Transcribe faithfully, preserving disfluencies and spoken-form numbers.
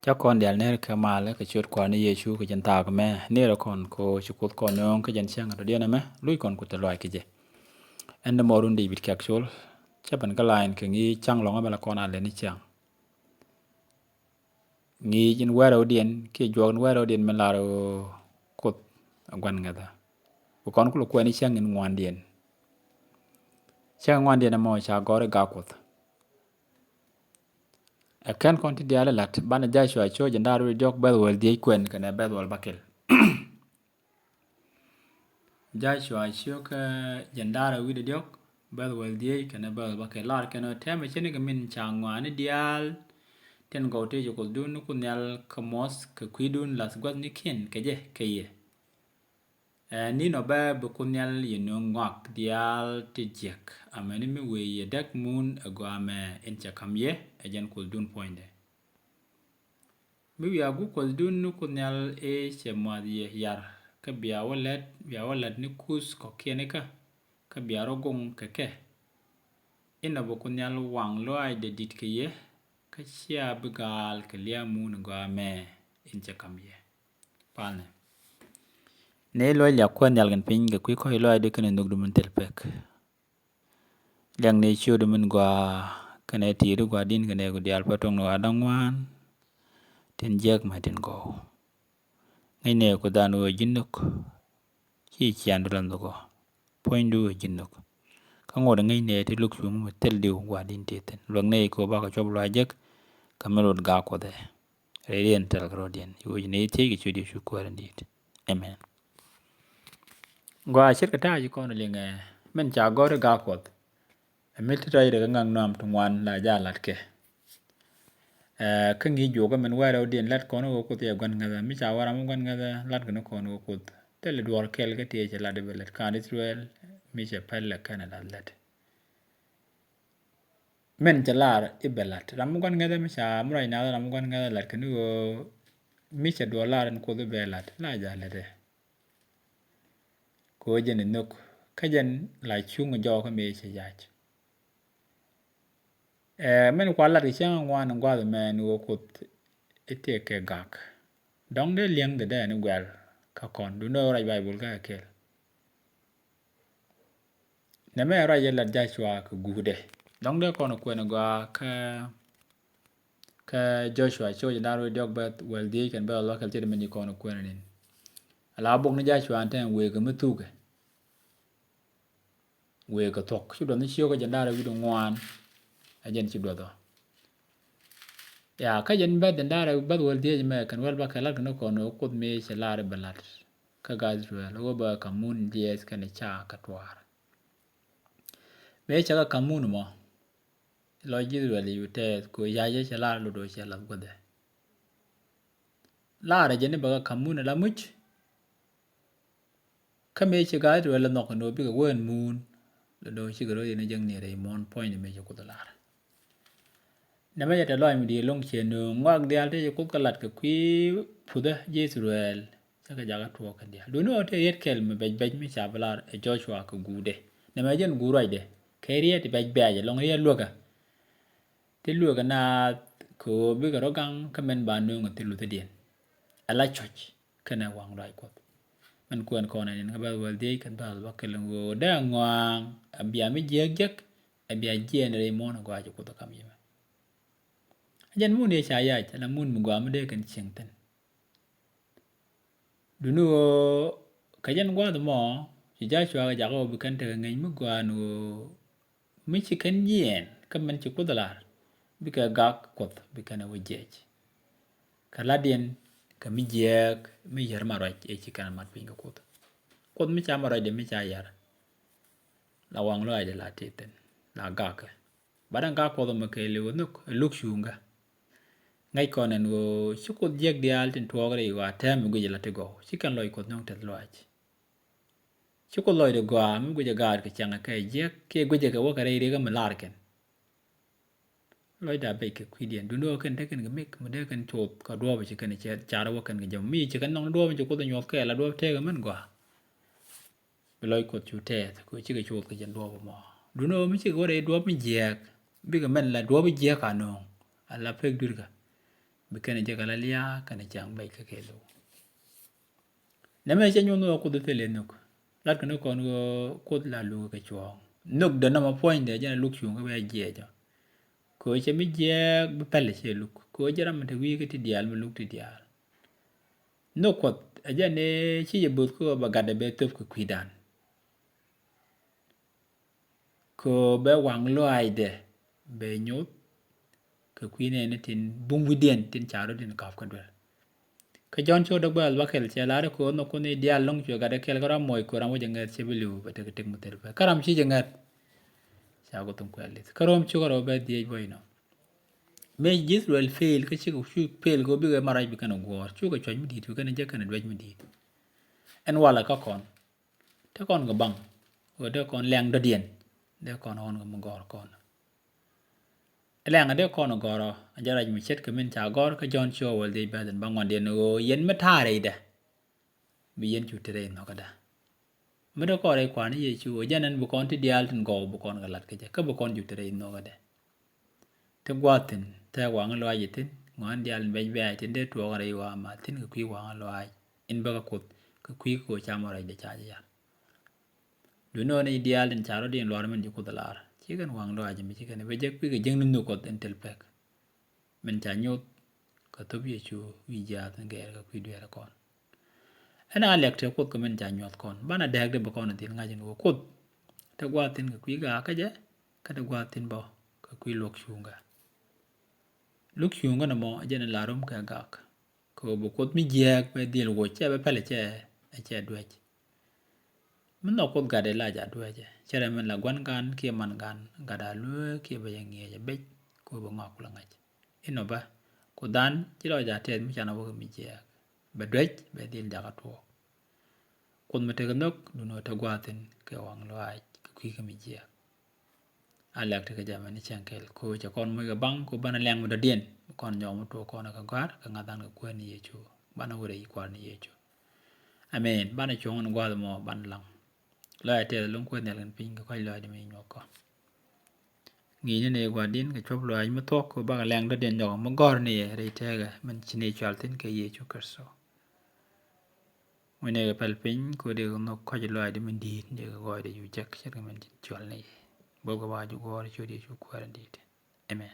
Ca kɔn diaal ner kɛ mal kɛ ciöt Kua̱r ni Yecu kɛ jɛn thaak mɛ, ner kɔn ko ci Kuoth kɔn nööŋ kɛ jɛn cäŋ dɔ̱diɛn ɛmɛ, luc kɔn ku te luac kɛ jɛ. Ɛn dämɔɔrun David Kɛk Col, cä ben kä line kɛ ŋi̱i̱c cäŋ lɔ̱ŋ ɛmɛ la kɔn a lɛni cäŋ. Ŋi̱i̱c in wɛrɛwdiɛn kiɛ juɔk in wɛrɛwdiɛn min lar ɣöö Kuoth ɛ gua̱n ŋäthä. Bi kɔn kulɛ kuɛn i̱ cäŋ in ŋuandiɛn. Cäŋ in ŋuandiɛn ɛmɔ ca gɔ̱r i̱ gak Kuoth. Ɛ kɛn kɔn ti diaal ilat banɛ Joshua cio̱ jɛn da̱r wi̱cdɛ diɔ̱k bɛth wäl dhieec kuɛn kɛnɛ bɛth wäl bäkɛl. Joshua cio̱ kɛ jɛn da̱r wi̱cdɛ diɔ̱k bɛth wäl dhieec kɛnɛ bɛth wäl bäkɛl. Lar kɛn ɣöö tɛmɛ cini kɛ min ca ŋɔaani diaal tin gɔw tëë ci Kuothdun ni Kuoth Nhial kɛ muɔth kɛ kui̱dun lath gua̱thnikiɛn kɛ jɛ kɛ yɛ. Ɛ, ni nɔ bɛ bi Kuoth Nhial yɛ nööŋ ŋɔak diaal ti jiäk amäni mi wëë yɛ däk mun ɛ gɔaa mɛ in cɛ ka̱m yɛ ɛ jɛn Kuothdun puɔ̱nydɛ. Mi wiaa guuk Kuothdun ni Kuoth Nhial i̱ cɛ muath yɛ yar kä bia wä lät, bia wä lät ni kuth kɔ̱kiɛn ikä kä bia rɔ goŋ kɛ kɛ. Inɔ bi Kuoth Nhial waŋ lɔaacdɛ di̱t kɛ yɛ kä cia bi gaal kɛ lia̱a̱ mun ɛ gɔaa mɛ in cɛ ka̱m yɛ. Palnɛ. Ni luɔc liak Kuäär nhial kɛn piny kɛ kui̱ kɔ̱c lɔaacdu kɛnɛ nhökdu min thil pek. Liak ni ciötdu min gɔaa kɛnɛ ti̱i̱tdu gua̱di̱n kɛnɛ ku diaal pek tuɔ̱ŋni ɣɔaa da̱ŋ ŋuan tin jiäk mɛ tin gɔw. Ŋäcnɛ ku dhan ɣöö ji̱n nhök ci ciandu la nhökɔ. Puɔ̱nydu ɣöö ji̱n nhök. Kä ŋot ŋäcnɛ ti luk cuŋ mi thil diw gua̱di̱n ti thi̱n. Luäk nɛy kɛ ɣöö bakɔ cuɔp luac jek kɛ mi lot gak Kuɔth ɛ. Rɛydiɛn tɛl kɛ rɔ̱diɛn. Ci wec ni thiec kɛ ciöt Yecu Kuäär in di̱i̱t. Amen. Gɔaa ce̱tkɛ ta̱a̱ ci kɔn liŋɛ min ca gɔ̱r i̱ gak Kuɔth. Ɛ mi ti tɔcdɛ kɛ ŋa̱k nɔam ti ŋuan la jaa latkɛ. Ɛ, kä ŋi̱i̱c juɔkä min wɛrɛwdiɛn lat kɔn ɣöö Kuoth yɛ gua̱n ŋäthä, mi ca wä ram mi gua̱n ŋäthä lat kɛn kɔn ɣöö Kuoth thilɛ duɔ̱ɔ̱r kɛl kä tëë cɛ lat i̱ bɛ lät, ka̱n Ithɛrɛl mi cɛ päl lɛ kɛn ɛ lath lät. Min cɛ lar i̱ bɛ la̱t. Ram mi gua̱n ŋäthä mi ca mi ruac naath ram mi gua̱n ŋäthä la̱t kɛn i̱ ɣöö mi cɛ duɔl lar in Kuoth i̱ bɛ la̱t la ja̱ lätdɛ. Kɛ ɣöö jɛn i̱ nhök kä jɛn la cuŋ jɔɔk kä mëë cɛ yac. Ɛ, min kua lat kɛ cäŋ ŋuan in gua̱th mɛn ɣöö Kuoth i̱ tëë kɛ gak. Dɔ̱ŋ dee li̱eŋ dee dee ni guɛl kä kɔn duundɛ ɣöö ruac Baibul kä kɛl. Nɛmɛ ruac yɛ lat Joshua kɛ guukdɛ. Dɔ̱ŋ dee kɔn kuɛn gɔaa kä, kä Joshua cio̱c in da̱r wec diɔ̱k bɛth wäl dhieec kɛn bɛth wäl bäkɛl ce̱t min ci kɔn kuɛn nin. Ala bok ni Joshua ɛn tɛn wëë kɛ mi thukɛ. Wëë kɛ thuɔ̱k ci duɔth ni cio̱k kɛ jɛn da̱r wi̱cdɛ ŋuan. Ɛ jɛn ci duɔth ɔ. Ya, kä jɛn bɛth jɛn da̱r bɛth wäl dhieec mɛ kɛn wäl bäkɛl lat kɛn kɔn ɣöö Kuoth mëë cɛ lar i̱ bɛ la̱t. Kä gak Ithɛrɛl ɣöö bɛ ka̱m mun jiɛth kɛnɛ ca kɛ tuaar. Mëë cɛ kɛ ka̱m mun mɔ, lɔc ji̱ Ithɛrɛl i̱ tɛth kɛ ɣöö ya̱cä cɛ lar lot ɣöö cɛ lath guäthɛ. Lar ɛ jɛn i̱ bɛ kɛ ka̱m mun ala muc. Kä mëë ci gak Ithɛrɛl ɛ nhɔk kɛ ni ɣöö bikɛ wä ɛn mun, lot ɣöö cikɛ rɔ yɛn ɛ jäŋ ni rɛy muɔ̱ɔ̱n puɔ̱nydɛ mëë ci Kuoth lar. Nɛmɛ jɛ tɛ lɔc mi di̱i̱t ɛlɔ̱ŋ ciɛ nööŋ ŋɔak diaal tëë ci Kuoth kɛ lat kɛ kui̱ puthä ji̱ Ithɛrɛl. Cä kɛ jakä tuɔɔk kɛn diaal. Duundɛ ɣöö tëë riet kɛl mi bɛc bɛc mi ca bi lar ɛ Joshua kɛ guukdɛ. Nɛmɛ jɛn guuk ruacdɛ. Kɛ riet bɛc bɛc ɛlɔ̱ŋ riet luäkä. Ti luäkä naath kɛ ɣöö bikɛ rɔ gaŋ kä min ba nööŋ ɛ thil luthädiɛn. Ala cuɔ̱c kɛnɛ waŋ ruac Kuɔth. Min kuɛn kɔn ɛ nin kä bɛ̈th wäl dhieec kɛn bɛ̈th bäkɛl ɣöö dee ŋɔaaŋ ɛ bia mi jiääk jek ɛ bia jiɛɛn rɛy muɔ̱ɔ̱n ɛ gɔaa ci Kuoth ɛ ka̱m yɛ mɛ. Ɛ jɛn mun yɛ ca yac ala mun mi gɔaa mi dee kɛn cieŋ thi̱n. Duundɛ ɣöö kɛ jɛn gua̱a̱th ɛmɔ ci Joshua kɛ jakä ɣöö bi kɛn tekɛ ŋäc mi gɔaa ɛn ɣöö mi ci kɛn jiɛɛn kä min ci Kuoth ɛ lar bikɛ gak Kuɔth bi kɛn ɛ wä jiɛc. Kɛ la̱tdiɛn kɛ mi jiääk mi yär mat ruac ëë ci kɛn ɛ mat piny kɛ Kuoth. Kuoth mi ca mat ruacdɛ mi ca yär la waŋ lɔaacdɛ la tëë thi̱n la gakkɛ. Bat ɛn ka Kuɔth ɛmɔ kɛɛliw ɛ nhök ɛ luk cuŋkä. Ŋäc kɔn ɛn ɣöö ci Kuoth jiäk diaal tin tuɔɔk rɛy ɣɔaa täämɛ guic ala ti gɔw ci kɛn lɔc Kuɔth nöŋ tɛth lɔaac. Ci Kuoth lɔcdɛ gɔaa mi guic ɛ gaat kɛ cäŋɛ kɛ jiäk kiɛ guic ɛ kɛ wä kɛ rɛy riɛkä mi lar kɛn. Lɔcdɛ a bɛc kɛ kui̱diɛn duundɛ ɣöö kɛn te kɛn kɛ mik mi dee kɛn cuɔth kɛ duɔɔp ci kɛn car wä kɛn kɛ jɛ mi ci kɛn nɔŋ duɔɔp ci Kuoth ɛ nyuɔth kɛɛl a duɔɔp tëëkɛ mɛn gɔaa. Bi lɔc Kuɔth cu tɛɛth kɛ cikɛ cuɔth kɛ jɛn duɔɔp ɛmɔ. Duundɛ ɣöö mi cikɛ wä rɛy duɔɔp mi jiääk bikɛ mɛn la duɔɔp mi jiääk a nööŋ ala pek dui̱rkä. Bi kɛn jɛ kɛ la lia̱a̱ kɛn cäŋ bɛc kä kɛ lo̱w. Nɛmɛ cɛ nyuɔ̱n ɣöö Kuoth thilɛ nhök. Lat kɛn kɔn ɣöö Kuoth la luk kɛ cuɔ̱ɔ̱ŋ. Nhök dee nɔmɔ puɔ̱nydɛ jɛn a luk cuŋ kä bɛ jiɛcɔ. Kɛ ɣöö cɛ mi jiɛɛk bi pɛl cɛ luk. Kɛ ɣöö jɛ ram mi te wi̱i̱ kä ti diaal mi luk ti diaal. Nhök Kuɔth ɛ jɛn ëë ci jɛ bo̱th kä ɣöö bɛ gatdɛ bɛ thöp kɛ kui̱dan. Kɛ ɣöö bɛ waŋ lɔaacdɛ bɛ nyoth kɛ kui̱ nɛɛni tin bum wi̱diɛn tin ca rɔ̱diɛn ka̱p kä duel. Kä Jɔ̱ɔ̱n cio̱k däk bɛ̈ɛ̈l bäkɛl cɛ lar kɛ ɣöö nhök Kuɔth ni diaal lɔ̱ŋ cuɛ gatdɛ kɛl kä ram muɔc kɛ ɣöö ram wä jɛ ŋäth cɛ bi li̱w bɛ tek tik mi thil pɛk. Kä ram ci jɛ ŋäth ca guɔ thum kuɛl li̱th. Kä Ro̱o̱m cio̱k rɛw bɛ dhiec bä inɔ. Mëë ci Israel fail kä cikɛ cu fail kɛ ɣöö bikɛ marac bi kɛn ɛ guɔ̱ɔ̱r, cukɛ cuac mi di̱i̱t bi kɛn ɛ jek kɛn ɛ duec mi di̱i̱t. Ɛn walɛ kä kɔn te kɔn kɛ baŋ ɣöö dee kɔn lɛŋ dɔ̱diɛn dee kɔn ɣɔn kɛ mi gɔ̱r kɔn. Ɛ lɛŋ dee kɔn gɔ̱rɔ a jɛ rac mi ce̱tkɛ min ca gɔ̱r kä Jɔ̱ɔ̱n cio̱k wäl dhiec bɛ̈th in bäŋuandiɛn ɣöö yɛn mi ta̱a̱ rɛydɛ bi yɛn cu te rɛy nhɔkädä. Mi dee kɔn rɛy Kua̱r ni Yecu ɣöö jɛn ɛn bi kɔn ti diaal tin gɔw bi kɔn kɛ lat kä jɛ kä bi kɔn cu te rɛy nhɔkädɛ. Ti gua̱a̱th thi̱n tɛk waŋä lɔaac ithin ŋɔ̱a̱n diaal in bɛc bɛ̈ɛ̈c tin dee tuɔɔk rɛy wa̱a̱ ma thi̱n kɛ kui̱ waŋä lɔaac in bäkɛ Kuoth kɛ kui̱ kɛ ɣöö ca mɔ rɛcdɛ ca jɛ yar. Duundɛ ɣän i̱ diaal tin ca rɔ̱diɛn luaar min ci Kuoth lar ci kɛn waŋ lɔaac mi ci kɛn bɛ jek kui̱ kɛ jiäkni nhök Kuɔth in thil pɛk. Min ca nyoth kɛ thöp Yecu wi̱i̱ jiaath in gɛɛr kɛ kui̱ dueerä kɔn. Ɛn a liak tëë Kuoth kɛ min ca nyuɔ̱th kɔn banɛ dääk dee bi kɔn a dhil ŋa̱c in ɣöö Kuoth te gua̱a̱th thi̱n kɛ kui̱ gaak kä jɛ kä te gua̱a̱th thi̱n bä kɛ kui̱ luɔ̱k cuŋkä. Luk cuŋkä nɔmɔ a jɛn in la rom kɛ gak kɛ ɣöö bi Kuoth mi jiääk bɛ dhil woc cɛ bɛ pɛl cɛ ɛ cɛ duec. Mi nhɔk Kuoth gatdɛ la ca duecɛ cɛ rɛ min la gua̱n gan kiɛ man gan gat a luee kiɛ bɛ jɛ ŋiɛc ɛ bec kɛ ɣöö bi ŋɔak kulɛ ŋa̱c. Inɔ bä Kuoth dan ci lɔc a tɛth mi canɛ wä kɛ mi jiääk bɛ duec bɛ dhil jakä tuɔɔk. Kuoth mi tekɛ nhök duundɛ ɣöö te gua̱a̱th thi̱n kɛ waŋ lɔaac kɛ kui̱ kä mi jiääk. A liak tekɛ jɛ mɛn ni cäŋ kɛl kɛ ɣöö cɛ kɔn moc kɛ baŋ kɛ ɣöö banɛ liaŋ mi dɔ̱diɛn kɔn nyɔk mi tuɔɔk kɔn kɛ gɔ̱a̱r kɛ ŋa̱th an kɛ Kuäär ni Yecu banɛ wä rɛy Kua̱r ni Yecu. Amen. Banɛ cuɔ̱ŋ in gua̱a̱th mɔ banɛ laŋ. Lɔaac tɛth lo̱ŋ Kuäär nhial kɛn piny kɛ kɔc lɔaacdɛ mi nyuɔk kɔn. Ŋi̱i̱cni ni gua̱di̱n kɛ cuɔ̱p lɔaac mi thuɔ̱k kɛ bakɛ lɛŋ dɔ̱diɛn jɔk mi gɔ̱r ni yɛ rɛy tɛɛkɛ min ci ni cual thi̱n kɛ Yecu Kritho. Wi̱ni kɛ pɛl piny kɛ ɣöö dee kɛ nhök kɔc lɔaacdɛ min di̱i̱t dee kɛ gɔɔydɛ cu jek ce̱tkɛ min ci cual ni yɛ. Bo̱th kɛ ba cu gɔ̱r ciöt Yecu Kuäär in di̱i̱t. Amen.